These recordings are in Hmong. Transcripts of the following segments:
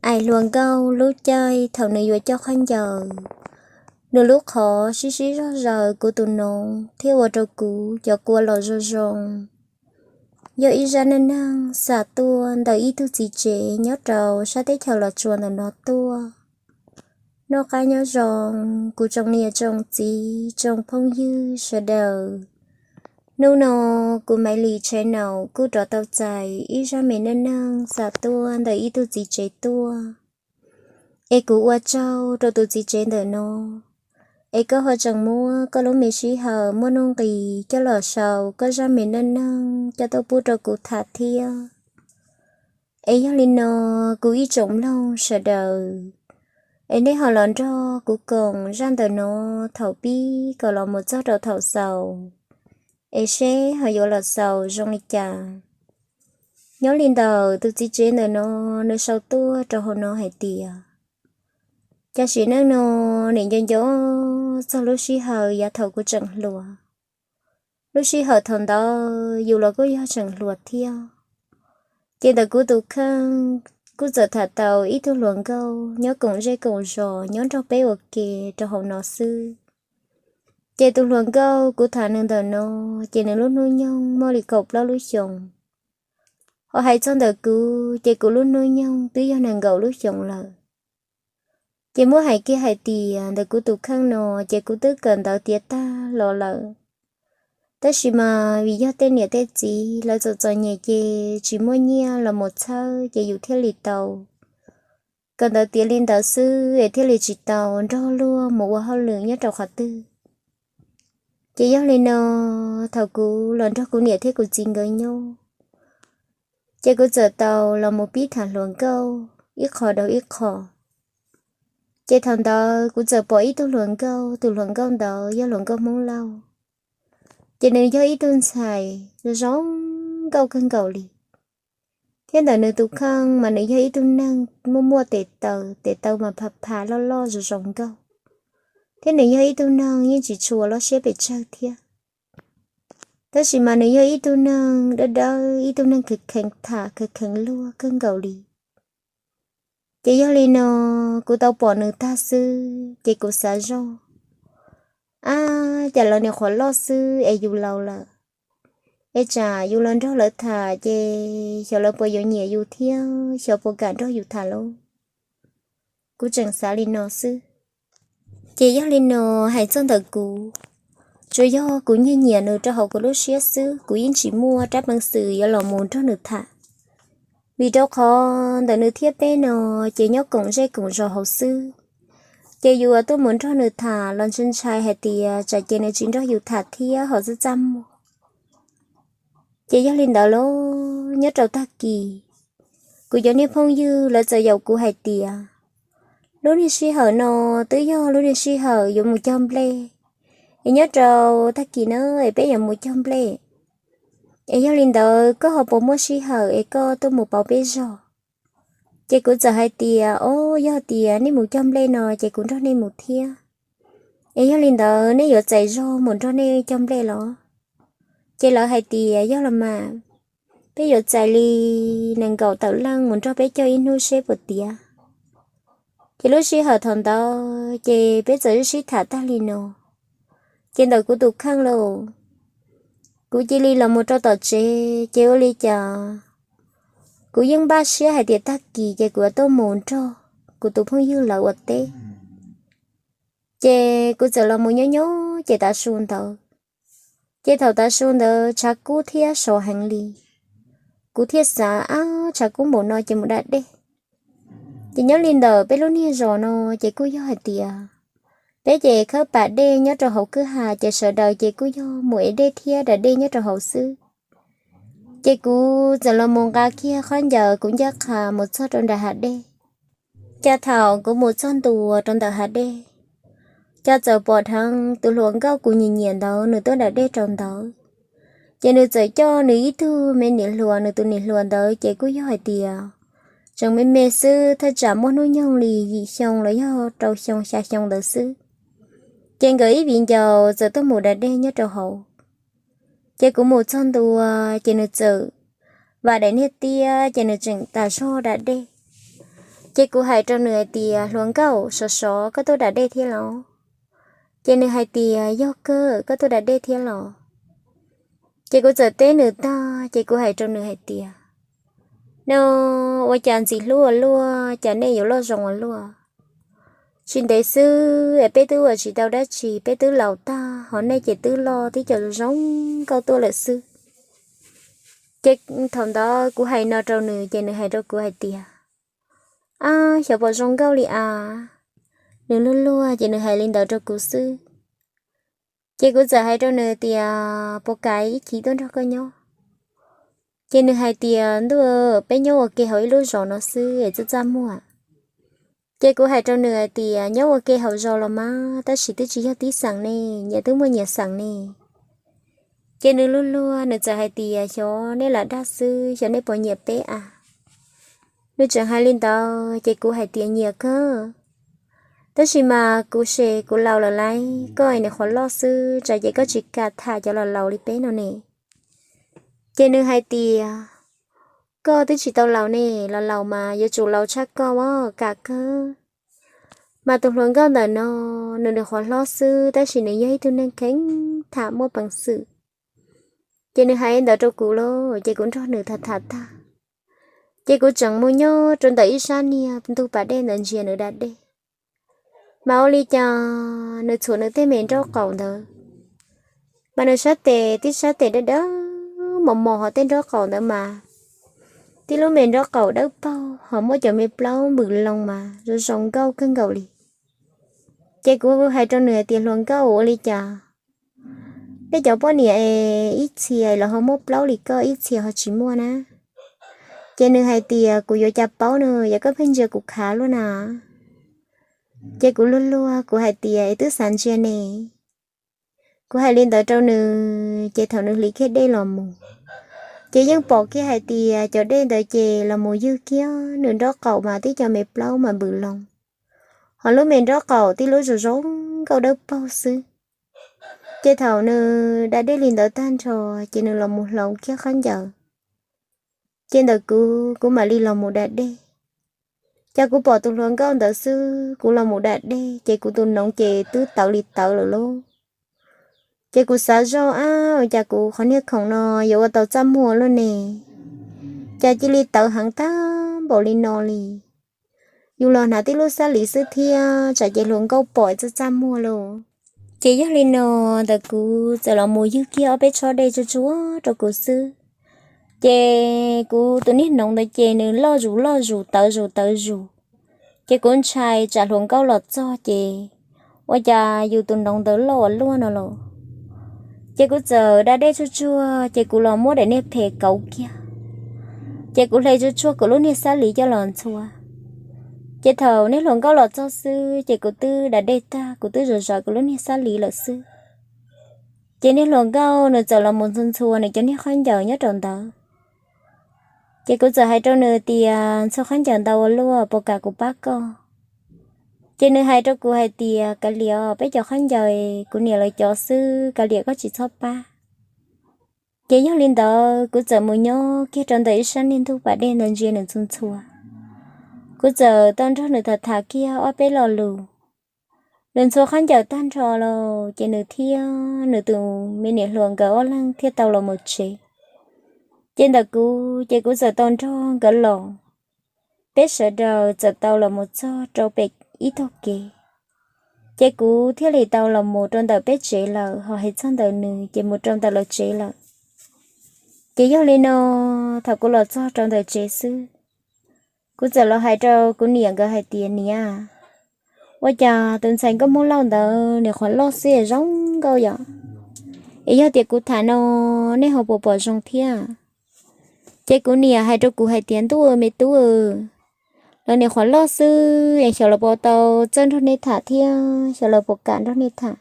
Aim hluas nkauj lub caij thaum nws yuav coj khaub ncaws, nws lub qhov sib sib zog zaws kuv tus noov thiab ua rau kuv cov kua los zoo zoo. Yog ib zaj neej neeg xam tuaj ntawm ib tug txiv tsev nyob rau sab teb chaws Los Tsuas ntawm no tuaj. Noj qab nyob zoo, kuv tsoom niam tsoom txiv tsoom phooj ywg sawv daws. Hnub no kuv Maiv Lis channel kuj rov tau txais ib zaj me neej neeg xam tuaj ntawm ib tug txiv tsev tuaj. Es kuv ua tsaug rau tus txiv tsev ntawm no, es koj ho tseem muab koj lub me sij hawm muaj nuj nqis coj los sau koj zaj me neej neeg coj tuaj pub rau kuv tham thiab. Es yog li no, kuv ib tsoom mloog sawv daws, es nej ho los nrog kuv koom zaj ntawm no thaum pib kom los mus txog rau thaum xaus, es seb ho yuav los xaus zoo li cas. Nyob li ntawm tus txiv tsev ntawm no, nws sau tuaj rau hauv no hais tias, cas sim neej no nim nco nco txog lub sij hawm yav thaum kuv tseem hluas. Lub sij hawm thaum ntawd yus los kuj yog tseem hluas thiab. Ces ntawm kuv tus kheej kuj txawm tham tau ib tug hluas nkauj nyob koom zej koom zos nyob nrog peb ua ke rau hauv no xwb. Ces tus hluas nkauj kuv tham nws ntawm no, ces nws lub hnub nyoog muaj li kaum plaub lub xyoos. Ho hais txog ntawm kuv ces kuv lub hnub nyoog twb yog nees nkaum lub xyoos lawm. Ces muab hais kiag hais tias ntawm kuv tus kheej no, ces kuv twb kawm ntawv tiav tag los lawm. Tab sis mas vim yog tej niam tej txiv lawv txom txom nyem ces tsis muaj nyiaj los mus txhawb ces yus thiaj li tau kawm ntawv tiav li ntawd xwb es thiaj li tsis tau nrog luag mus ua hauj lwm nyob rau qhov twg. Ces yog li no, thaum kuv los nrog kuv niam thiab kuv txiv nkawd nyob, ces kuv txawm tau los mus pib tham hluas nkauj ib qho dhau ib qho. Ces thaum ntawd kuv txawm pom ib tug hluas nkauj, tus hluas nkauj ntawd yog hluas nkauj Hmoob Lauj. Ces nws yog ib tug ntxhais zoo nkauj kawg nkaus li. Thiab ntawm nws tus kheej mas nws yog ib tug neeg muaj muaj tes taw, tes taw mas pha pha loj loj zoo zoo nkauj. Thiab nws yog ib tug neeg yeej tsis tshua loj siab pes tsawg thiab. Tab sis mas nws yog ib tug neeg dawb dawb, ib tug neeg kheev kheev tham kheev kheev luag kawg nkaus li. Ces yog li no, kuv tau pom nws tag xwb ces kuv xav zog, ab, cas lawv niam qhuav loj xwb es yus laus lawm, es tsam yus los nrog lawv tham ces xyov lawv puas yuav nyiam yus thiab xyov puas kam nrog yus tham lauj. Kuv tseem xav li no xwb. Ces yog li no, hais txog ntawm kuv, tsuas yog kuv nyiag nyiam nws rau hauv kuv lub siab xwb, kuv yeej tsis muaj rab peev xwm yuav los mus nrog nws tham. Vim rau qhov ntawm nws thiab peb no ces nyob koom zej koom zos hauv xwb. Ces yus tuaj mus nrog nws tham los ntshai ntshai hais tias tsam ces nws tsis nrog yus tham thiab ho txaj txaj muag. Ces yog li ntawd los nyob rau tag kis, kuv cov niag phooj ywg lawv txawm yaum kuv hais tias, lub niag sij hawm no twb yog lub niag sij hawm yuav mus cog nplej, es nyob rau tag kis na es peb yuav mus cog nplej. Es yog li ntawd koj ho puas muaj sij hawm es koj tuaj mus pauv peb zog? Ces kuv txawm hais tias, o, yog tias nej mus cog nplej no ces kuv nrog nej mus thiab. Es yog li ntawd nej yuav txais zog mus nrog nej cog nplej los? Ces lawv hais tias yog los mas, peb yuav txais li nees nkaum tawm leej mus nrog peb cog ib hnub seb puas tiav. Ces lub sij hawm thaum ntawd ces peb txawm sib sib tham tag li no. Ces ntawm kuv tus kheej lauj, kuv cia li los mus rau tom tsev ces ua li cas kuv yeej npaj siab hais tias tag kis ces kuv yuav tuaj mus nrog kuv tus phooj ywg lawv ua teb. Ces kuv txawm los mus nyob nyob ces tav su ntawd, ces thaum tav su ntawd tshav kub thiab sov heev li. Kuv thiaj xav, ab, tshav kub npaum no ces mus da dej. Ces nyob li ntawm peb lub niag zos no ces kuj yog hais tias peb ces khawb pas dej nyob rau hauv kwj ha ces sawv daws ces kuj yog mus ev dej thiab da dej nyob rau hauv xwb. Ces kuv txawm los mus nqa kiag khaub ncaws kuv ncaj qha mus txog rau nram hav dej. Cas thaum kuv mus txog ntua rau ntawm hav dej, cas txawm pom dheev tus hluas nkauj kuv nyiam nyiam ntawd nws tuaj da dej rau ntawd. Ces nws txawm coj nws ib tug me niam hluas, nws tus niam hluas ntawd ces kuj yog hais tias tseem me me xwb, thaj tsam muaj hnub nyoog li yim xyoo los yog rau xyoo xya xyoo ntawd xwb. Ces nkawd ib viv ncaus txawm tuaj mus da dej nyob rau hauv. Ces kuv mus txog ntua, ces nws txawm vam daim niag tiab, ces nws tseem tas zog da dej. Ces kuv hais rau nws hais tias, hluas nkauj, sov sov koj tuaj da dej thiab los? Ces nws hais tias, yog kawg, koj tuaj da dej thiab los? Ces kuv txawm teb nws tag, ces kuv hais rau nws hais tias, no, ua cas ntxim hlub ua luaj, cas nej yuav loj zoo ua luaj. Tsis ntev xwb es peb twb ua tsis tau dab tsi, peb twb laus tag, ho nej ces twb loj tib co zoo zoo nkauj tuaj lawm xwb. Ces thaum ntawd kuv hais no rau nws, ces nws hais rau kuv hais tias, ab, xyov puas zoo nkauj li as. Nws luag luag ces nws hais li ntawd rau kuv xwb. Ces kuv txawm hais rau nws tias, puas kam ib chim tuaj nrog koj nyob? Ces nws hais tias, ntuj, peb nyob ua ke hauv ib lub zos no xwb es txaj txaj muag. Ces kuv hais rau nws hais tias, nyob ua ke hauv zos los mas, tab sis twb tsis yog tib xeem ne, nyias twb muaj nyias xeem ne. Ces nws luag luag, nws txawm hais tias, xyov nej lam dag xwb, xyov nej puas nyiam peb a. Nws tseem hais li ntawd ces kuv hais tias, nyiam kawg, tab sis mas kuv ces kuv laus lawm lauj, koj es nws qhuav loj xwb, tsam ces koj tsis kam tham cov laus laus li peb no ne. Ces nws hais tias, koj twb tsis tau laus ne, los laus mas yuav tsum laus tshaj koj os, kam kawg. Mas tus hluas nkauj ntawm no, nws nws qhuav hlob xwb, tab sis nws yog ib tug neeg kheev tham, muaj peev xwm. Ces nws hais ntawd rau kuv lauj, ces kuv nrog nws tham tham tag, ces kuv tseem mus nyob rau ntawm ib sab niag ntug pas dej ntawd ntsia nws da dej. Mas ua li cas nws txhuam nws tej me nraub qaum ntawd, mas nws sab tes, tib sab tes dawb dawb mos mos, ho tej nraub qaum ntawd mas tib lub me nraub qaum dawb paug, ho muab cov me plaub npws loo mas zoo zoo nkauj kawg nkaus li. Ces kuv hais rau nws hais tias, hluas nkauj, ua li cas nej cov poj niam es ib txhia los ho muaj plaub li koj, ib txhia ho tsis muaj na? Ces nws hais tias, kuv yuav cas paub no, yog koj pheej ntsia kuv khav luaj na. Ces kuv luag luag, kuv hais tias, es twb xav ntsia ne. Kuv hais li ntawd rau nws, ces thaum nws hliv kiag dej los mus, ces yeej pom kiag hais tias cov dej ntawd ces los mus ywg kiag nws nraub qaum mas tib co me plaub mas npws loo, ho lub me nraub qaum tib lub zoo zoo nkauj dawb paug xwb. Ces thaum nws da dej li ntawd tag nrho, ces nws los mus hloov kiag khaub ncaws. Ces ntawm kuv, kuv mam li los mus da dej. Cas kuv pom tus hluas nkauj ntawd xwb, kuv los mus da dej ces kuv tus noov ces twb tawv li tawv lawm lauj. Ces kuv xav zoj, ab, ua cas kuv qhov niag khoom no yuav ua tau txaj muag luaj ne, cas cia li tawv heev tag npaum li no li. Yus los hnav tib lub xab lis xwb thiab, tsam ces hluas nkauj pom txaj txaj muag lauj. Ces yog li no, ntawm kuv txawm los mus ywg kiag ob peb tshob dej tsuag tsuag rau kuv xwb. Ces kuv tus niag noov ntawd ces nws loj zus loj zus, tawv zus tawv zus. Ces kuv ntshai tsam hluas nkauj los txog ces ua cas yus tus noov ntawd loj ua luaj no los. Ces kuv txawm da dej tsuag tsuag, ces kuv los muab daim niag phem kauv kiag. Ces kuv hle tsuag tsuag kuv lub niag xab lis coj los ntxhua. Ces thaum niag hluas nkauj los txog xwb, ces kuv twb da dej tag, kuv twb zom zaws kuv lub niag xab lis lawm xwb. Ces niag hluas nkauj nws txawm los mus ntxhua ntxhua nws cov niag khaub ncaws nyob rau ntawd. Ces kuv txawm hais rau nws tias, ntxhua khaub ncaws ntau ua luaj, puas kam kuv pab koj? Ces nws hais rau kuv hais tias, kav liam, peb cov khaub ncaws kuv niam lawv cov xwb, kav liam koj tsis txhob pab. Ces yog li ntawd kuv txawm mus nyob kiag rau ntawm ib sab niag ntug pas dej ntawd ntsia nws ntxhua ntxhua. Kuv txawm tau nrog nws tham tham kiag ob peb lo lus. Nws ntxhua khaub ncaws tag nrho los ces nws thiab nws tus me niam hluas nkawd ob leeg thiaj tau los mus tsev. Ces ntawm kuv ces kuv txawm tau nrog nkawd los. Peb sawv daws txawm tau los mus txog rau pem ib tog kev. Ces kuv thiaj li tau los mus rau ntawm peb tsev lawm, ho hais txog ntawm nws ces mus rau ntawm lawv tsev lawm. Ces yog li no, thaum kuv los txog rau ntawm tsev xwb, kuv txawm los hais rau kuv niam nkawd hais tias, niam, ua cas tus ntxhais nkauj Hmoob Lauj ntawd nws qhuav loj xwb zoo nkauj yom? Es yog tias kuv tham no, nej ho puas pom zoo thiab? Ces kuv niam hais rau kuv hais tias, ntuj me tub, lawv nws qhuav loj xwb es xyov lawv puas tau txawj nrog nej tham thiab xyov lawv puas kam nrog nej tham.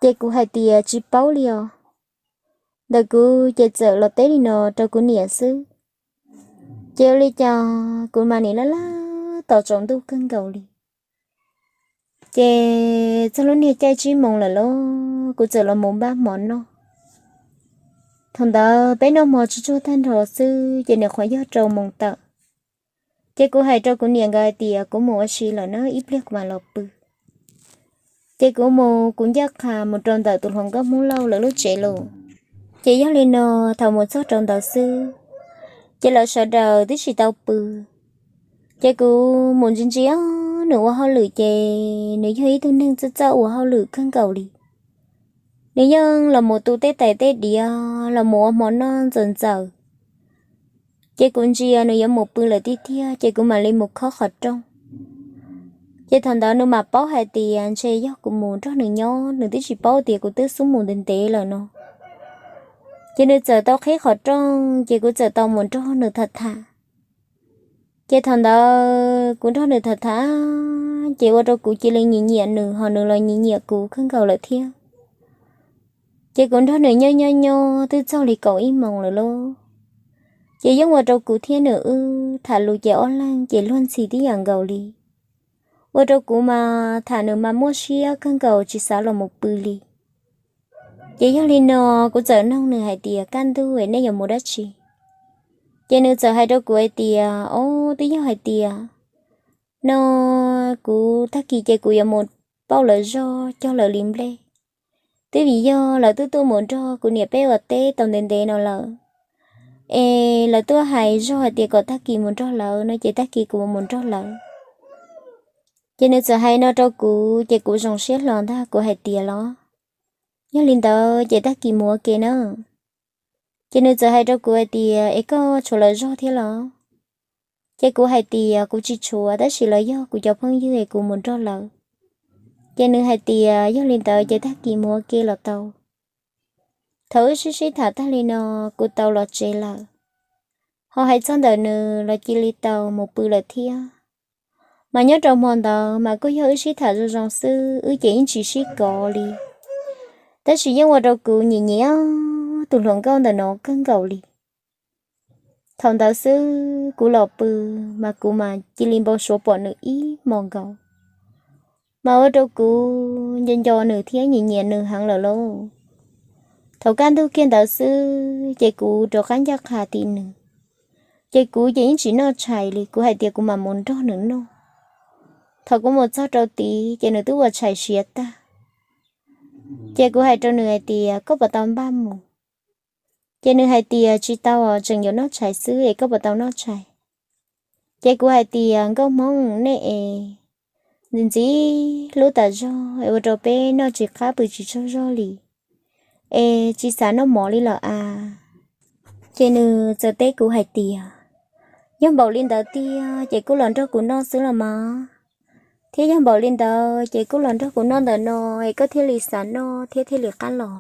Ces kuv hais tias, tsis paub li os. Ntawm kuv ces txawm los teb li no rau kuv niam xwb. Ces ua li cas kuv mas nim laj laj tos tsaus ntuj kawg nkaus li. Ces txog lub niag caij tsib moos lawm lauj, kuv txawm los mus npaj hmo noj. Thaum ntawd peb noj hmo tsuag tsuag tag nrho xwb ces nws qhuav yog rau moos tawm. Ces kuv hais rau kuv niam nkawd hais tias kuv mus ua si lawm na, ib pliag kuv mam los pw. Ces kuv mus kuv ncaj qha mus rau ntawm tus hluas nkauj Hmoob Lauj lawv lub tsev lawm. Ces yog li no, thaum mus txog rau ntawd xwb, ces lawv sawv daws twb tsis tau pw. Ces kuv mus ntsia ntsia nws ua hauj lwm, ces nws yog ib tug neeg txawj txawj ua hauj lwm kawg nkaus li. Nws yeej los mus tu tej tais tej diav, los mus ua hmo noj ntxaws ntxaws. Ces kuv ntsia nws yuav mus pw lawm tiag tiag, ces kuv mam li mus khob qhov rooj. Ces thaum ntawd nws mam paub hais tias ntshe yog kuv mus nrog nws nyob, nws twb tsis paub tias kuv twb xub mus ntev ntev lawm no. Ces nws txawm tau qhib qhov rooj, ces kuv txawm tau mus nrog nws tham tham. Ces thaum ntawd kuv nrog nws tham tham, ces ua rau kuv cia li nyiam nyiam nws, ho nws los nyiam nyiam kuv kawg nkaus lawm thiab. Ces kuv nrog nws nyob nyob nyob twb txog li kaum ib moos lawm lauj. Ces yeej ua rau kuv thiab nws wb tham lus ces ob leeg ces luag ntxhi tib yam nkaus li. Ua rau kuv mas tham nws mas muaj siab kawg nkaus tsis xav los mus pw li. Ces yog li no, kuv txawm noog nws hais tias, kaj ntug es nej yuav mus dab tsi? Ces nws txawm hais rau kuv hais tias, o, twb yog hais tias no kuv tag kis ces kuv yuav mus pauj lawv zog cog lawv li nplej. Twb vim yog lawv twb tuaj mus nrog kuv niam peb ua teb tau ntev ntev no lawm, es lawv tuaj hais zog hais tias kom tag kis mus nrog lawv no, ces tag kis kuv mus nrog lawv. Ces nws txawm hais no rau kuv, ces kuv zoo siab hlo ntag, kuv hais tias, los, yog li ntawd ces tag kis mus ua ke na. Ces nws txawm hais rau kuv hais tias, es koj tshuav lawv zog thiab los? Ces kuv hais tias, kuv tsis tshuav, tab sis lawv yog kuv cov phooj ywg es kuv mus nrog lawv. Ces nws hais tias, yog li ntawd ces tag kis mus ua ke los tau. Thaum wb sib sib tham tag li no, kuv tau los tsev lawm, ho hais txog ntawm nws los cia li tau mus pw lawm thiab. Mas nyob rau hmo ntawd mas kuj yog wb sib tham zoo zoo xwb, wb ces yeej tsis sib kov li. Tab sis yeej ua rau kuv nyiam nyiam tus hluas nkauj ntawm no kawg nkaus li. Thaum ntawd xwb kuv los pw, mas kuv mas cia li npau suav pom nws ib hmos nkaus, mas ua rau kuv nco nco nws thiab nyiam nyiam nws heev lawm lauj. Thaum kaj ntug kiag ntawd xwb ces kuv rov qab ncaj qha tim nws. Ces kuv ces yeej tsis noj tshais li, kuv hais tias kuv mam mus nrog nws noj. Thaum kuv mus txog rau tid ces nws twb ua tshais siav tag. Ces kuv hais rau nws hais tias, koj puas tau npaj mus? Ces nws hais tias, tsis tau os, tseem yuav noj tshais xwb es koj puas tau noj tshais? Ces kuv hais tias, nkauj Hmoob, nej es ntxim ntxim hlub tas zog es ua rau peb noj tsis qab pw tsis tsaug zog li, es tsis xav noj mov li lawm as. Ces nws txawm teb kuv hais tias, yog npaum li ntawd tiag ces kuj los nrog kuv noj xwb los mas, thiab yog npaum li ntawd ces kuj los nrog kuv noj ntawm no es koj thiaj li xav noj thiab thiaj li qab los.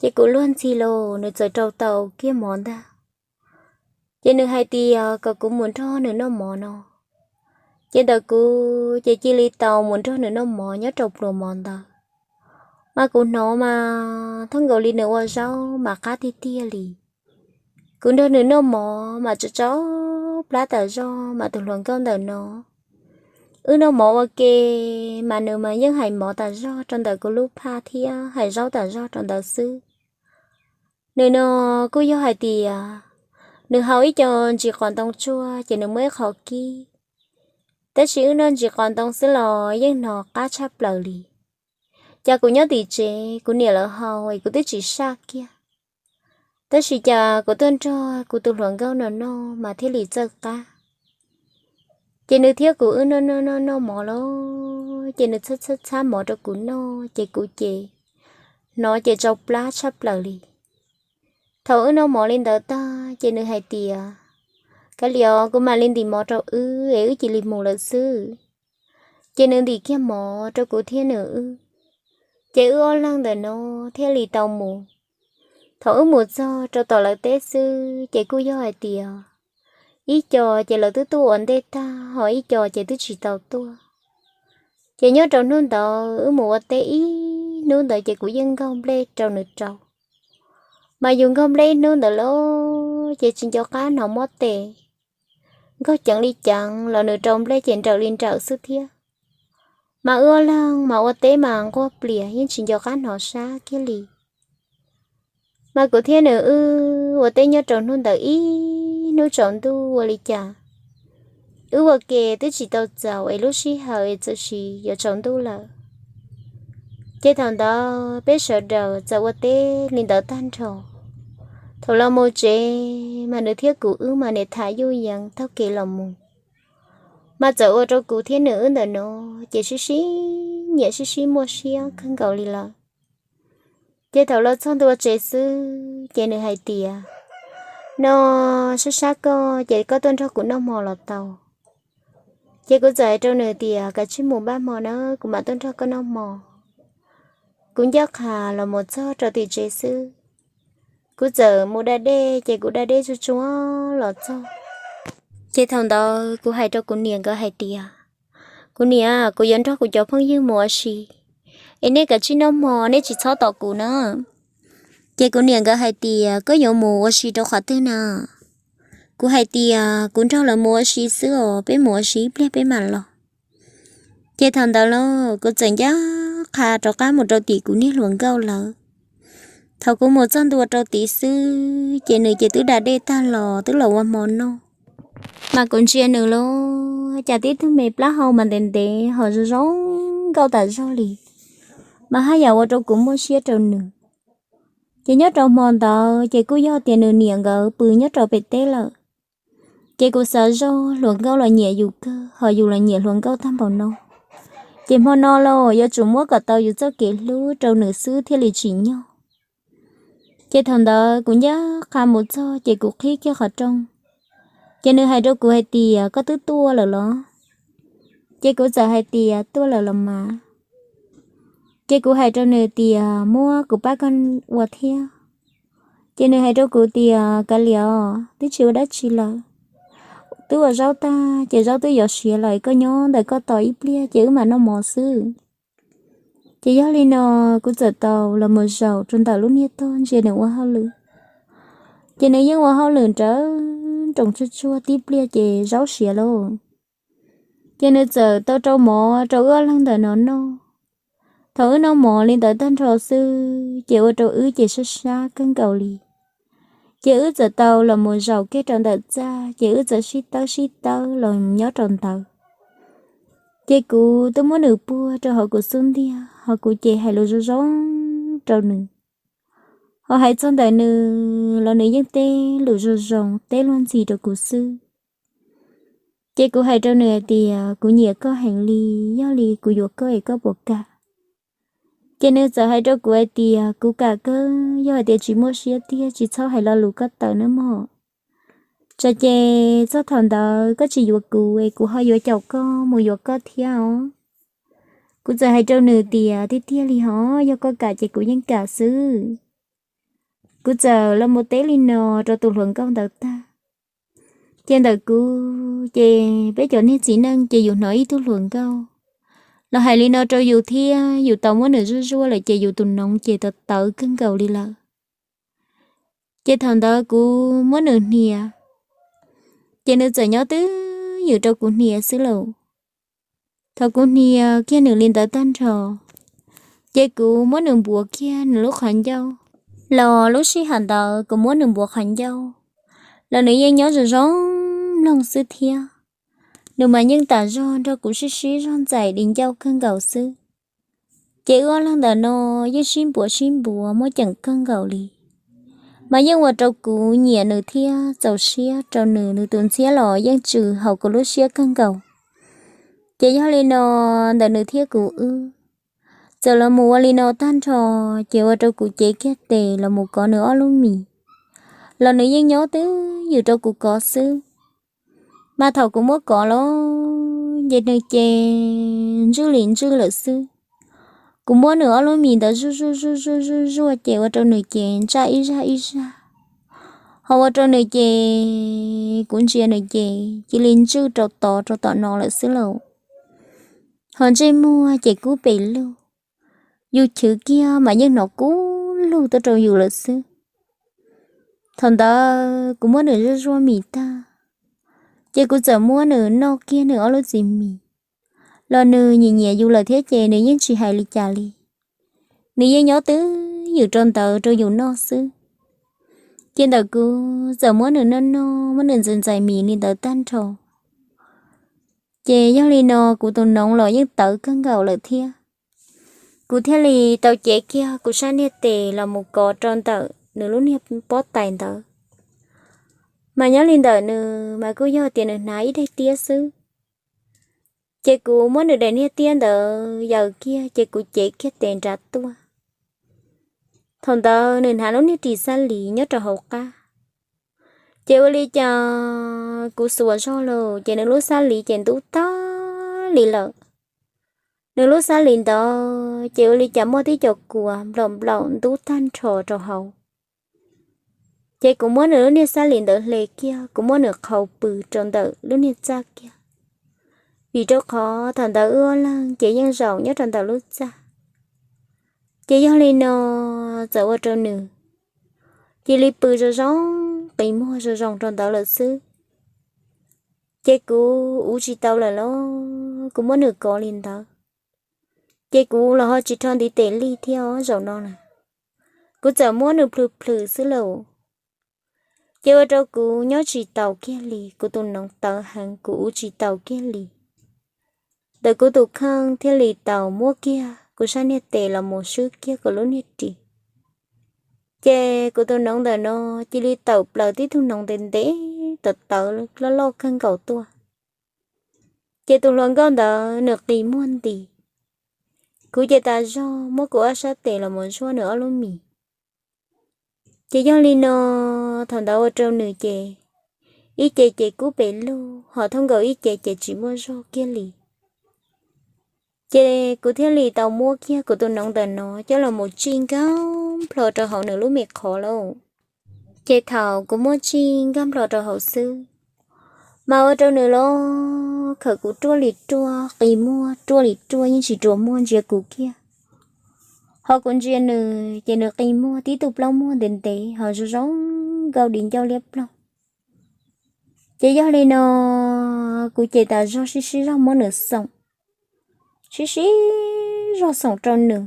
Ces kuv luag ntxhi los nws txawm rau tau kiag mov ntag. Ces nws hais tias kom kuv mus nrog nws noj mov no. Ces ntawm kuv ces cia li tau mus nrog nws noj mov nyob rau pluas mov ntawd. Mas kuv hnov mas thooj nkaus li nws ua zaub mas qab tiag tiag li. Kuv nrog nws noj mov mas tsau tsau plab tas zog, mas tus hluas nkauj ntawm no wb noj mov ua ke, mas nws mas yeej hais mov tas zog rau ntawm kuv lub phaj thiab hais zaub tas zog rau ntawd xwb. Nws no kuj yog hais tias nws haus ib co ntsis qos ntoo tsuag ces nws muaj ib qho kib, tab sis wb noj ntsis qos ntoo xwb los yeej hnov qab tshaj plaws li. Cas kuv nyob tim tsev kuv niam lawv haus es kuv twb tsis saj kiag, tab sis cas kuv tuaj nrog kuv tus hluas nkauj no noj mas thiaj li txawj qab. Ces nws thiab kuv wb noj noj noj noj mov lawm, ces nws txhab txhab txhab mov rau kuv noj, ces kuv ces hnov ces tsau plab tshaj plaws li. Thaum wb noj mov li ntawd tag ces nws hais tias, kav liam os, kuv mam li ntim mov rau wb es wb cia li mus lawm xwb. Ces nws ntim kiag mov rau kuv thiab nws wb, ces wb ob leeg ntawm no thiaj li tau mus. Thaum wb mus txog rau tom lawv teb xwb ces kuj yog hais tias ib co ces lawv twb tuaj ua ntej tag, ho ib co ces twb tsis tau tuaj. Ces nyob rau hnub ntawd wb mus ua teb ib hnub ntawd ces kuv yeej nkaug nplej rau nws rau. Mas yus nkaug nplej ib hnub ntawd lawm ces tsis nco qab hnov mob tes, nkaug ceev li ceev los nws rau nplej ces nrawm li nrawm xwb thiab. Mas wb ob leeg mas ua teb mas nquag plias yeej tsis nco qab hnov sab kiag li. Mas kuv thiab nws wb ua teb nyob rau hnub ntawd ib hnub tsaus ntuj ua li cas Wb ua ke twb tsis tau txaus es lub sij hawm es txawm sis yuav tsaus ntuj lawm. Ces thaum ntawd peb sawv daws txawm ua teb li ntawd tag nrho. Thaum los mus tsev mas nws thiab kuv wb mas niaj tham yuj yees taug kev los mus, mas txawm ua rau kuv thiab nws wb ntawm no ces sib sib nyiam sib sib muaj siab kawg nkaus li lawm. Ces thaum los txog ntua tsev xwb ces nws hais tias, no, sab sab koj ces koj tuaj nrog kuv noj hmo los tau. Ces kuv txawm hais rau nws tias, kav tsij mus npaj hmo na, kuv mam tuaj nrog koj noj hmo. Kuv ncaj qha los mus txog rau tim tsev xwb, kuv txawm mus da dej, ces kuv da dej tsuag tsuag los txog. Ces thaum ntawd kuv hais rau kuv niam nkawd hais tias, kuv niam, kuv yuav nrog kuv cov phooj ywg mus ua si, es nej kav tsij noj hmo, nej tsis txhob tos kuv na. Ces kuv niam nkawd hais tias, koj yuav mus ua si rau qhov twg na? Kuv hais tias, kuv nrog lawv mus ua si xwb os, peb mus ua si ib pliag peb mam los. Ces thaum ntawd los kuv txawm ncaj qha rov qab mus rau tim kuv niag hluas nkauj lawv. Thaum kuv mus txog ntua rau tid xwb ces nws ces twb da dej tag los twb los ua hmo noj. Mas kuv ntsia nws los cas tib tug me plaub hau mas ntev ntev ho zoo zoo nkauj tas zog li, mas haj yam ua rau kuv muaj siab rau nws. Ces nyob rau hmo ntawd ces kuj yog tias nws niam nkawd pw nyob rau pem teb lawm. Ces kuv xav zog hluas nkauj los nyiam yus kawg, ho yus los nyiam hluas nkauj tag npaum no. Ces hmo no los yuav tsum muab kom tau yus txoj kev hlub rau nws xwb thiaj li tsim nyog. Ces thaum ntawd kuv ncaj qha mus txog ces kuv qhib kiag qhov rooj. Ces nws hais rau kuv hais tias, koj twb tuaj lawm los? Ces kuv txawm hais tias, tuaj lawm los mas. Ces kuv hais rau nws tias, muab kuv pab koj ua thiab. Ces nws hais rau kuv tias, kav liam os, twb tsis ua dab tsi lawm. Twb ua zaub tag ces zaub twb yuav siav lawm, koj nyob ntawm koj tos ib pliag ces wb mam noj mov xwb. Ces yog li no kuv txawm tau los mus zaum rau ntawm lub niag tog ntsia nws ua hauj lwm. Ces nws yeej ua hauj lwm nrawv nroos tsuag tsuag tib pliag ces zaub siav lauj. Ces nws txawm tau rau mov rau wb ob leeg ntawm no noj. Thaum wb noj mov li ntawd tag nrho xwb ces ua rau wb ces sab sab kawg nkaus li. Ces wb txawm tau los mus zaum kiag rau ntawm txaj ces wb txawm sib tawb sib tawb los nyob rau ntawd. Ces kuv twb muab nws puag rau hauv kuv xub ntiag, ho kuv ces hais lus zoo zoo rau nws. Ho hais txog ntawm nws los nws yeej teb lus zoo zoo teb luag ntxhi rau kuv xwb. Ces kuv hais rau nws hais tias, kuv nyiam koj heev li, yog li kuv yuav koj es koj puas kam? Ces nws txawm hais rau kuv hais tias, kuv kam kawg, yog hais tias tsis muaj siab tiag tsis txhob hais lo lus koj tawm nawb mog. Tsam ces txog thaum ntawd koj tsis yuav kuv es kuv ho yuav caum koj mus yuav koj thiab os. Kuv txawm hais rau nws tias, tiag tiag li hos, yog koj kam ces kuv yeej kam xwb. Kuv txawm los mus teb li no rau tus hluas nkauj ntawd tag. Ces ntawm kuv ces peb cov niag txiv neej ces yus hnov ib tug hluas nkauj los hais li no rau yus thiab yus tau muab nws zuj zuaj lawm ces yus tus noov ces tawv tawv kawg nkaus li lawm. Ces thaum ntawd kuv muab nws hnia, ces nws txawm nyob twj ywm rau kuv hnia xwb lauj. Thaum kuv hnia kiag nws li ntawd tag nrho, ces kuv muab nws npuav kiag nws lub qhov ncauj. Los lub sij hawm ntawd kuv muab nws npuav qhov ncauj los nws yeej nyob zoo zoo mloog xwb thiab. Nws mas yeej tas zog nrog kuv sib sib zog ntxais di ncauj kawg nkaus xwb. Ces wb ob leeg ntawm no yeej sib npuav sib npuav muaj ceem kawg nkaus li, mas yeej ua rau kuv nyiam nws thiab txaus siab rau nws, nws tus ntxhiab los yeej tsw hauv kuv lub siab kawg nkaus. Ces yog li no, ntawm nws thiab kuv wb txawm los mus ua li no tag nrho, ces ua rau kuv cev kiag tes los mus kov nws ob lub mis, los nws yeej nyob twj ywm rau kuv kov xwb. Mas thaum kuv muab kov los ces nws ces ntswj li ntswj lawm xwb. Kuv muab nws ob lub mis ntawd zuj zuj zuj zuj zuj zuaj ces ua rau nws ces ntsaj ib zaj ib zaj, ho ua rau nws ces kuv ntsia nws ces cia li ntswj rau tod rau tom no lawm xwb lauj. Ho ntsej muag ces kub pes lug, yus chwv kiag mas yeej hnov kub lug tuaj rau yus lawm xwb. Thaum ntawd kuv muab nws zuaj zuaj mis tag, ces kuv txawm muab nws noj kiag nws ob lub txiv mis, los nws nyiam nyiam yus lawm thiab ces nws yeej tsis hais li cas li. Nws yeej nyob twj ywm rau ntawd rau yus noj xwb. Ces ntawm kuv txawm muab nws noj noj, muab nws ntxais ntxais mis li ntawd tag nrho, Ces yog li no kuv tus noov los yeej tawv kawg nkaus lawm thiab. Kuv thiaj li tau cev kiag kuv sab niag tes los mus kov rau ntawm nws lub niag pob tais ntawd. Mas nyob li ntawm nws mas kuj yog tias nws hnav ib daim tiab xwb. Ces kuv muab nws daim niag tiab ntawd yaws kiag ces kuv cev kiag tes nrad tuaj. Thaum ntawd nws hnav lub niag ris xab lis nyob rau hauv qab. Ces ua li cas kuv xuas zog lawm ces nws lub xab lis ces ntub tag li lawm. Nws lub xab lis ntawd ces ua li cas muaj tib co kua nplaum nplaum ntub tag nrho rau hauv. Ces kuv muab nws lub niag xab lis ntawd hle kiag, kuv muab nws qhau pw rau ntawm lub niag txaj kiag, vim rau qhov thaum ntawd wb ob leeg ces yeej zaum nyob rau ntawm lub txaj. Ces yog li no txawm ua rau nws cia li pw zoo zoo, qi muag zoo zoo rau ntawd lawm xwb. Ces kuv ua tsis tau lawm los kuv muab nws kov li ntawd. Ces kuv los ho tsis rho ntiv tes li thiab os zaum no na. Kuv txawm muab nws plhws plhws xwb lauj. Ces ua rau kuv nyob tsis taus kiag li, kuv tus noov tawv heev kuv ua tsis taus kiag li. Ntawm kuv tus kheej thiaj li tau muab kiag kuv sab niag tes los mus swb kiag kuv lub niag ris. Ces kuv tus noov ntawm no cia li tawm plaws tib tug noov ntev ntev tawv tawv loj loj kawg nkaus tuaj. Ces tus hluas nkauj ntawd nws qi muag nti. Kuv ces tas zog muab kuv ob sab tes los mus zuaj nws ob lub mis. Ces yog li no thaum ntawd ua rau nws ces ib ce ces kub pes lug ho thooj nkaus ib ce ces tsis muaj zog kiag li. Ces kuv thiaj li tau muab kiag kuv tus noov ntawm no coj los mus tsij nkag nplho rau hauv nws lub me qhov lauj. Ces thaum kuv muab tsij nkag nplho rau hauv xwb, mas ua rau nws los khawm kuv ruaj li ruaj, qi muag ruaj li ruaj yeej tsis rua muag ntsia kuv kiag. Ho kuv ntsia nws ces nws qi muag tib tug plaub muag ntev ntev ho zoo zoo nkauj di ncauj liab ploog. Ces yog li no kuv ces tas zog sib sib zog muab nws xoom, sib sib zog xoom rau nws.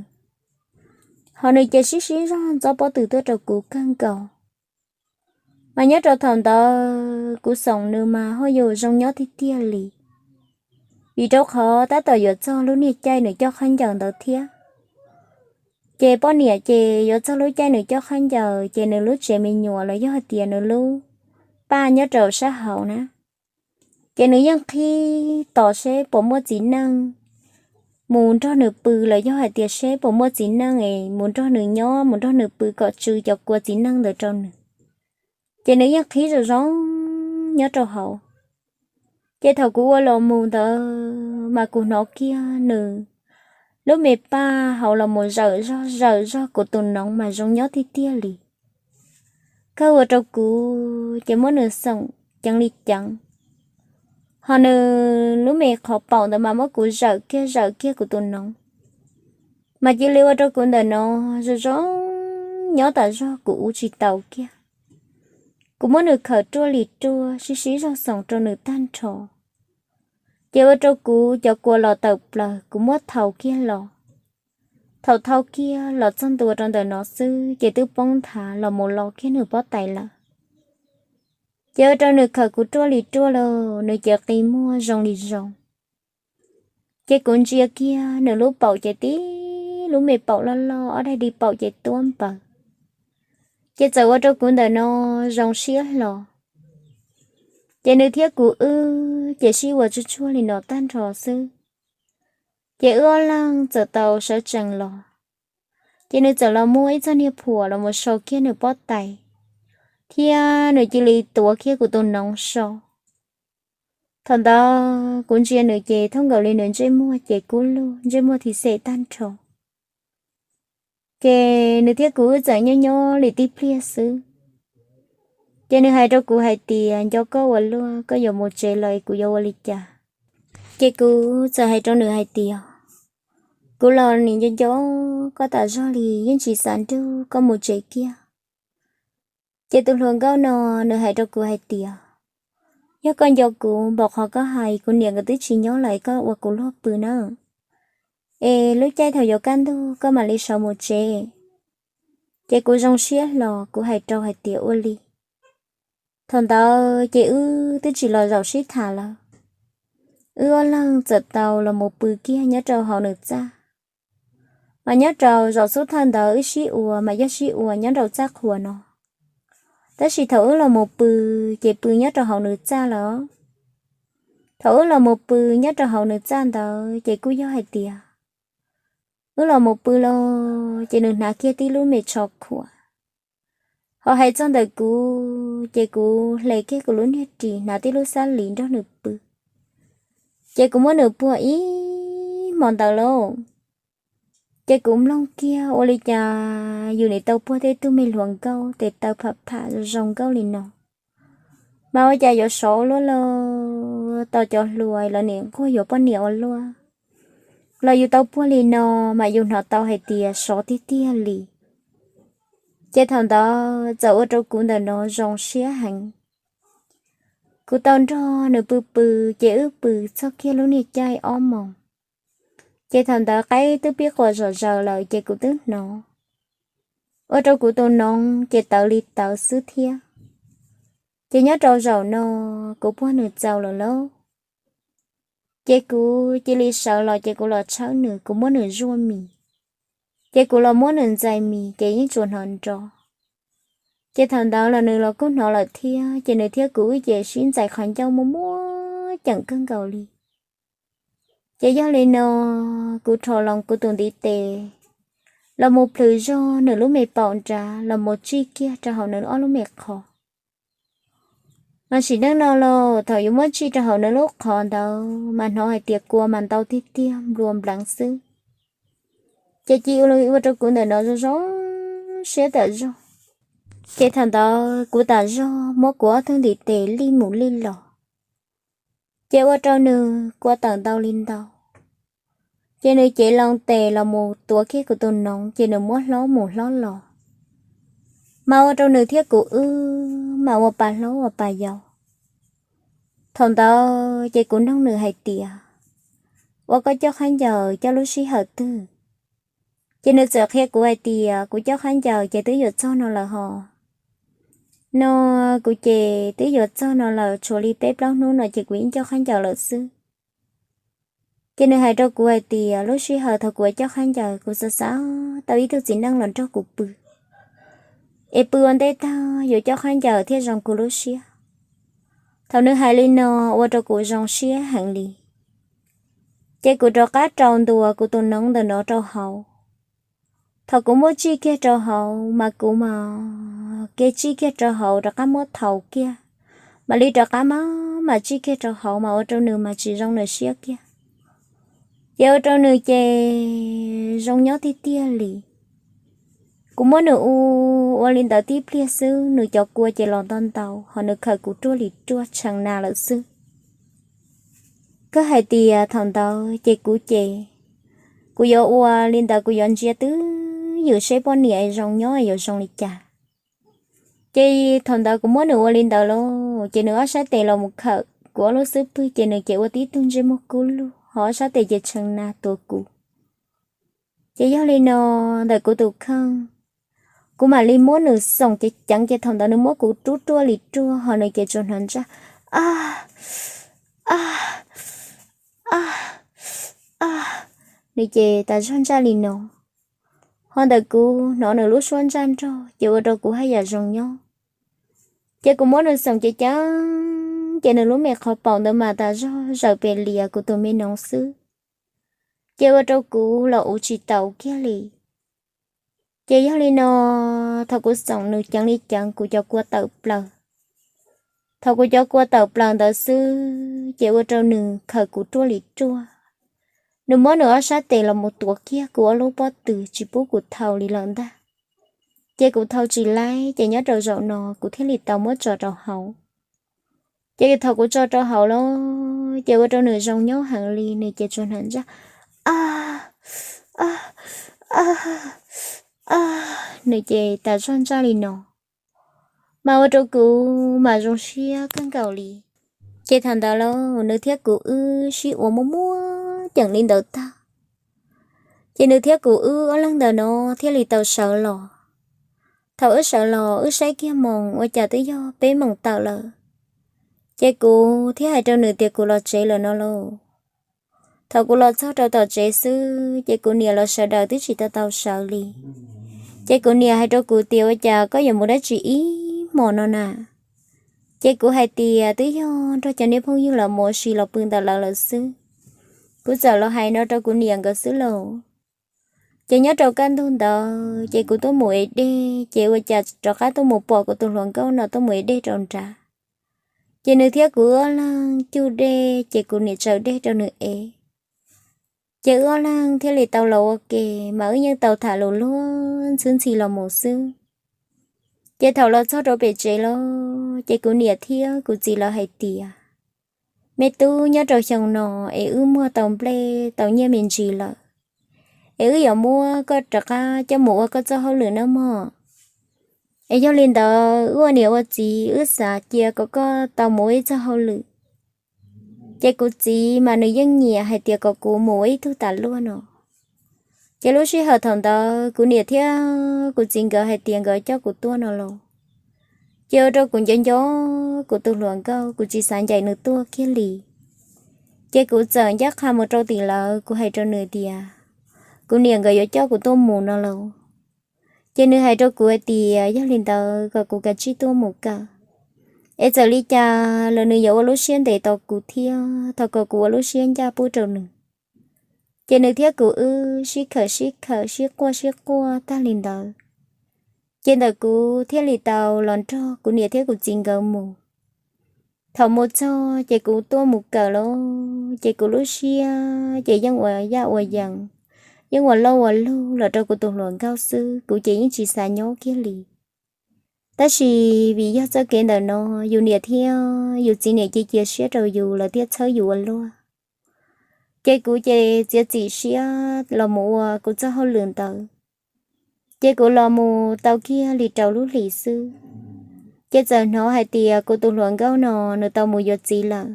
Ho nws ces sib sib zog ntxob pob tw tuaj rau kuv kawg nkaus. Mas nyob rau thaum ntawd kuv xoom nws mas ho yus zoo nyob tiag tiag li, vim rau qhov tab tom yuav txog lub niag caij nws coj khaub ncaws ntawd thiab. Ces poj niam ces yuav txog lub caij nws coj khaub ncaws ces nws lub tsev me nyuam los yog hais tias nws lub paj nyob rau sab hauv na, ces nws yeej qhib tos seb puas muaj txiv neej mus nrog nws pw los yog hais tias seb puas muaj txiv neej es mus nrog nws nyob mus nrog nws pw kom tsw cov kua txiv neej ntawd rau nws. Ces nws yeej qhib zoo zoo nyob rau hauv. Ces thaum kuv ua los mus ntawd mas kuv hnov kiag nws lub me paj hauv los mus zawm zog zawm zog kuv tus noov mas zoo nyob tiag tiag li. Kawg ua rau kuv ces muab nws xoom ceev li ceev, ho nws lub me qhov paum ntawd mas muab kuv zawm kiag zawm kiag kuv tus noov, mas cia li ua rau kuv ntawm no zoo zoo nyob tas zog kuv ua tsis taus kiag. Kuv muab nws khawm ruaj li ruaj sib sib zog xoom rau nws tag nrho. Ces ua rau kuv cov kua los tawm plaws kuv muab thau kiag los. Thaum thau kiag los txog ntua rau ntawm no xwb ces twb poob nthav los mus lo kiag nws pob tais lawm. Ces ua rau nws khawm kuv ruaj li ruaj lauj, nws ces qi muag zoo li zoo. Ces kuv ntsia kiag nws lub paum ces tib lub me paum loj loj ob daim di paum ces tuab npaws. Ces txawm ua rau kuv ntawm no zoo siab hlo. Ces nws thiab kuv wb ces sib ua tsuj tsuag li no tag nrho xwb. Ces wb ob leeg txawm tau sawv tsees los. Ces nws txawm los muab ib txoj niag phuam los mus sau kiag nws pob tais, thiab nws cia li tuav kiag kuv tus noov so. Thaum ntawd kuv ntsia nws ces thooj nkaus li nws ntsej muag ces kub lug ntsej muag thim xem tag nrho. Ces nws thiab kuv wb txawm nyob nyob li tib pliag xwb. Ces nws hais rau kuv hais tias nco koj ua luaj, koj yuav mus tsev los kuv yuav ua li cas? Ces kuv txawm hais rau nws hais tias kuv los nim nco nco koj tas zog li yeej tsis xav nrug koj mus tsev kiag. Ces tus hluas nkauj no nws hais rau kuv hais tias yog koj nco kuv npaum qhov koj hais kuv niam nkawd twb tsis nyob lawm koj ua kuv luag pw na, es lub caij thaum yuav kaj ntug koj mam li sawv mus tsev. Ces kuv zoo siab hlo kuv hais rau hais tias ua li. Thaum ntawd ces wb twb tsis los zaum sib tham lawm. wb ob leeg txawm tau los mus pw kiag nyob rau hauv nws txaj. Mas nyob rau zaum xub thawj ntawd wb sib ua mas yog sib ua nyob rau txaj qhua no, tab sis thaum wb los mus pw ces pw nyob rau hauv nws txaj lawm. Thaum wb los mus pw nyob rau hauv nws txaj ntawd ces kuj yog hais tias wb los mus pw los ces nws hnav kiag tib lub me tsho khuam. Ho hais txog ntawm kuv ces kuv hle kiag kuv lub niag ris hnav tib lub xab lis nrog nws pw. Ces kuv muab nws puag ib hmo ntawd lauj, ces kuv mloog kiag ua li cas yus nim tau puag tej tug me hluas nkauj tes taw pham pham zoo nkauj li no, mas ua cas yuav sov ua luaj los tau cov hluas lawv nim nquag yuav poj niam ua luaj, los yus tau puag li no mas yus hnov tau hais tias sov tiag tiag li. Ces thaum ntawd txawm ua rau kuv ntawm no zoo siab heev. Kuv tau nrog nws pw pw, ces wb pw txog kiag lub niag caij ob moos, ces thaum ntawd qaib twb pib quas zom zaws lawm ces kuv twb hnov, ua rau kuv tus noov ces tawv li tawv xwb thiab. Ces nyob rau zaum no kuv puag nws txaus lawm lauj, ces kuv cia li sawv los ces kuv los tshawb nws, kuv muab nws zuaj mis, ces kuv los muab nws ntxais mis ces yeej tsuas hnov nrov. Ces thaum ntawd los nws los kuj hnov lawm thiab, ces nws thiab kuv wb ces sib ntxais qhov ncauj muaj muaj ceem kawg nkaus li. Ces yog li no, kuv rho loo kuv tus ntiv tes los mus plhws zog nws lub me paum nrad los mus tsij kiag rau hauv nws ob lub me qhov. Mas sim neej no los thaum yuav muab tsij rau hauv nws lub qhov ntawd mas hnov hais tias kua mas ntau tiag tiag nplua npleev xwb. Ces cia ua rau kuv ntawm no zoo zoo siab tam zog. Ces thaum ntawd kuv tam zog muab kuv ob tug ntiv tes lij mus lij los, ces ua rau nws kua tawm ntau li ntau. Ces nws cev loo tes los mus tuav kiag kuv tus noov, ces nws muab hlob mus hlob los, mas ua rau nws thiab kuv wb mas ua pa hlob ua pa yau. Thaum ntawd ces kuv nug nws hais tias, ua koj coj khaub ncaws coj lub sij hawm twg? Ces nws txawm qhia kuv hais tias kuv coj khaub ncaws ces twb yuav txog no lawm hos. No kuv ces twb yuav txog no lawm, tshuav li peb plaub hnub no ces kuv yeej coj khaub ncaws lawm xwb. Ces nws hais rau kuv hais tias lub sij hawm thaum kuv coj khaub ncaws kuv xav xav tau ib tug txiv neej los nrog kuv pw, es pw ua ntej tag yuav coj khaub ncaws thiaj zoo kuv lub siab. Thaum nws hais li no ua rau kuv zoo siab heev li. Ces kuv rov qab rau ntua kuv tus noov ntawm no rau hauv. Thaum kuv muab tsij kiag rau hauv mas kuv mas ke tsij kiag rau hauv rov qab muab thaum kiag, mam li rov qab mas mas tsij kiag rau hauv mas ua rau nws mas tsis zoo nws siab kiag. Ces ua rau nws ces zoo nyob tiag tiag li. Kuv muab nws ua ua li ntawd tib pliag xwb nws cov kua ces los ntau ntau hos nws khawm kuv ruaj li ruaj tshee na lawm xwb. Koj hais tias thaum ntawd ces kuv ces, kuv yuav ua li ntawd kuv yuav ntsia twb ywm seb poj niam zoo nyob yuav zoo li cas. Ces thaum ntawd kuv muab nws ua li ntawd lauj, ces nws ob sab tes los mus khawm kuv ob lub xub pwg ces nws ces ua tib tug ntsej muag kub lug hos ob sab tes ces tshee na tuav kuv. Ces yog li no, ntawm kuv tus kheej, kuv mam li muab nws xoom ceev ceev ces thaum ntawd nws muab kuv rub ruaj li ruaj hos nws ces tsuas hnov ntsaj, a, a, a, a, nws ces tas zog ntsaj li no. Hos ntawm kuv hnov nws lub suab ntsaj nrog ces ua rau kuv haj yam zoo nyob. Ces kuv muab nws xoom ceev ceev ces nws lub me qhov paum ntawd mas tas zog zawm pem lias kuv tus me noov xwb. Ces ua rau kuv los uv tsis taus kiag li. Ces yog li no, thaum kuv xoom nws ceev li ceev kuv cov kua tawm plaws. Thaum kuv cov kua tawm plaws ntawd xwb ces ua rau nws khawm kuv ruaj li ruaj. Nws muab nws ob sab tes los mus tuav kiag kuv ob lub pob tw tsis pub kuv thau li lawm ntag. Ces kuv thau tsis laib ces nyob rau zaum no kuv thiaj li tau muab tso rau hauv. Ces thaum kuv tso rau hauv lawm ces ua rau nws zoo nyob heev li, nws ces tsuas hnov ntsaj, a, a, a, a, nws ces tas zog ntsaj li no. Mas ua rau kuv mas zoo siab kawg nkaus li. Ces thaum ntawd lawm nws thiab kuv wb sib ua muaj muaj ceem li ntawd tag. Ces nws thiab kuv wb ob leeg ntawm no thiaj li tau sawv los. Thaum wb sawv los wb saib kiag moos ua cas twb yog peb moos tawm lawm. Ces kuv thiaj hais rau nws tias kuv los tsev lawm no lauj. Thaum kuv los txog rau tom tsev xwb ces kuv niam los sawv daws twb tsis tau tau sawv li. Ces kuv niam hais rau kuv tias, ua cas koj yuav mus dab tsi ib hmos no na? Ces kuv hais tias, twb yog nrog cov niag phooj ywg los mus ua si los pw ntawm lawv lawm xwb. Kuv txawm los hais no rau kuv niam nkawd xwb lauj. Ces nyob rau kaj ntug ntawd ces kuv tuaj mus ev dej, ces ua cas rov qab tuaj mus pom kuv tus hluas nkauj no tuaj mus ev dej rau nrad. Ces nws thiab kuv ob leeg cug dej, ces kuv niam tsaws dej rau nws ev. Ces wb ob leeg thiaj li tau los ua ke, mas wb yeej tau tham lus luag ntxhi ntxhi los mus xwb. Ces thaum los txog rau pem tsev los ces kuv niam thiab kuv txiv lawv hais tias, me tub, nyob rau xyoo no es wb muag tau nplej tau nyiaj me ntsis lawm, es wb yuav muab koj rov qab coj mus ua koj txoj hauj lwm nawb mog. Es yog li ntawd wb ua niam ua txiv wb xav cia kom koj tau mus ua ib txoj hauj lwm. Ces kuv txiv mas nws yeej nyiam hais tias kom kuv mus ua ib tug tas luaj no. Ces lub sij hawm thaum ntawd kuv niam thiab kuv txiv nkawd hais tias nkawd coj kuv tuaj no los, ces ua rau kuv nco nco kuv tus hluas nkauj, kuv tsis xav ncaim nws tuaj kiag li. Ces kuv txawm ncaj qha mus rau tim lawv, kuv hais rau nws tias kuv niam nkawd yuav coj kuv tuaj mus no lauj. Ces nws hais rau kuv hais tias yog li ntawd kom kuv kav tsij tuaj mus kawm, es txawm li cas los nws yuav ua lub siab ntev tos kuv thiab thov kom kuv ua lub siab ncaj pub rau nws. Ces nws thiab kuv wb sib khawm sib khawm, sib quaj sib quaj tag li ntawd, ces ntawm kuv thiaj li tau los nrog kuv niam thiab kuv txiv nkawd mus. Thaum mus txog ces kuv tuaj mus kawm los ces kuv lub siab ces yeej ua yaj ua yees, yeej ua loj ua lug los rau kuv tus hluas nkauj xwb, kuv ces yeej tsis xav nyob kiag li. Tab sis vim yog txoj kev ntawm no, yus niam thiab yus txiv niam cia cia siab rau yus, lawv thiaj txhawb yus ua luaj. Ces kuv ces txiav txim siab los mus ua kuv txoj hauj lwm ntawd. Ces kuv los mus tau kiag li rau lub hlis xwb, ces txawm hnov hais tias kuv tus hluas nkauj no nws tau mus yuav txiv lawm.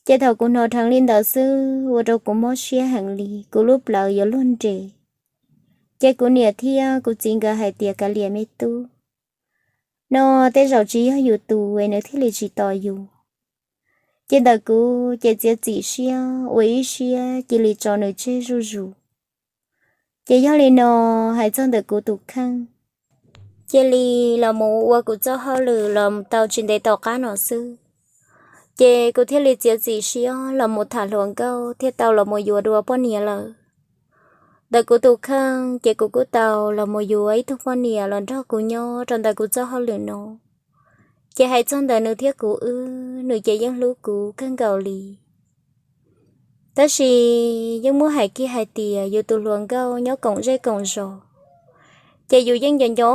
Ces thaum kuv hnov dheev li ntawd xwb ua rau kuv mob siab heev li, kuv lub plawv yuav luag nres. Ces kuv niam thiab kuv txiv nkawd hais tias, kav liam me tub, no tej zaum tsis yog yus tus es nws thiaj li tsis tos yus. Ces ntawm kuv ces txiav txim siab ua ib siab cia li tso nws tseg zuj zus. Ces yog li no, hais txog ntawm kuv tus kheej, cia li los mus ua kuv txoj hauj lwm los tau tsis ntev tom qab no xwb, ces kuv thiaj li txiav txim siab los mus tham hluas nkauj thiaj tau los mus yuav dua poj niam lawm. Ntawm kuv tus kheej ces kuv kuj tau los mus yuav ib tug poj niam los nrog kuv nyob rau ntawm kuv txoj hauj lwm no. Ces hais txog ntawm nws thiab kuv wb, nws ces yeej hlub kuv kawg nkaus li. Tab sis yeej muab hais kiag hais tias yus tus hluas nkauj nyob koom zej koom zos, ces yus yeej nco nco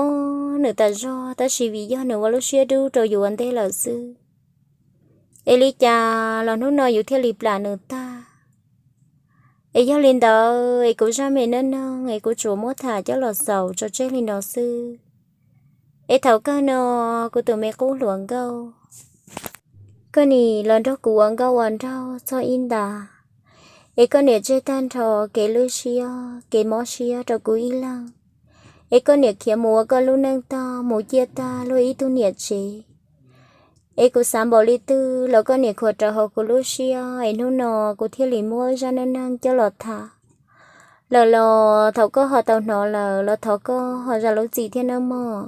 nws tas zog, tab sis vim yog nws ua lub siab dub rau yus ua ntej lawm xwb, es li cas los hnub no yus thiaj li plam nws tag. Es yog li ntawd es kuv zaj me neej neeg es kuv tsuas muab tham coj los xaus tso tseg li no xwb. Es thaum kawg no, kuv tus me qub hluas nkauj, koj nim los nrog kuv ua nkauj ua nraug txog ib ntas, es koj niam tseg tag nrho kev lwj siab kev mob siab rau kuv ib leeg, es koj niam khiav mus ua koj lub neej tag mus ciaj tag luag ib tug niam tsev. Es kuv xav npaum li twg los koj niam khuam raws hauv kuv lub siab, es hnub no kuv thiaj li muab zaj neej neeg coj los tham. Lawm los thaum koj ho tau hnov lawm los thov koj ho zam lub txim thiab nawb mog.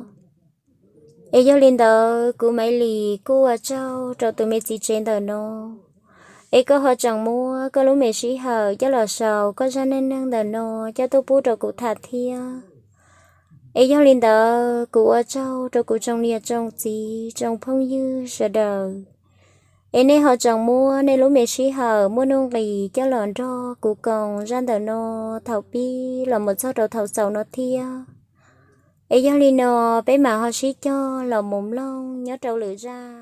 Es yog li ntawd kuv Maiv Lis kuj ua tsaug rau tus me txiv tsev ntawm no, es koj ho tseem muab koj lub me sij hawm coj los sau koj zaj neej neeg ntawm no coj tuaj pub rau kuv tham thiab. Es yog li ntawd kuv ua tsaug rau kuv tsoom niam tsoom txiv tsoom phooj ywg sawv daws, es nej ho tseem muab nej lub me sij hawm muaj nuj nqis coj los nrog kuv koom zaj ntawm no thaum pib los mus txog rau thaum xaus no thiab. Es yog li no, peb mam ho sib cog los mus mloog nyob rau lwm zaj.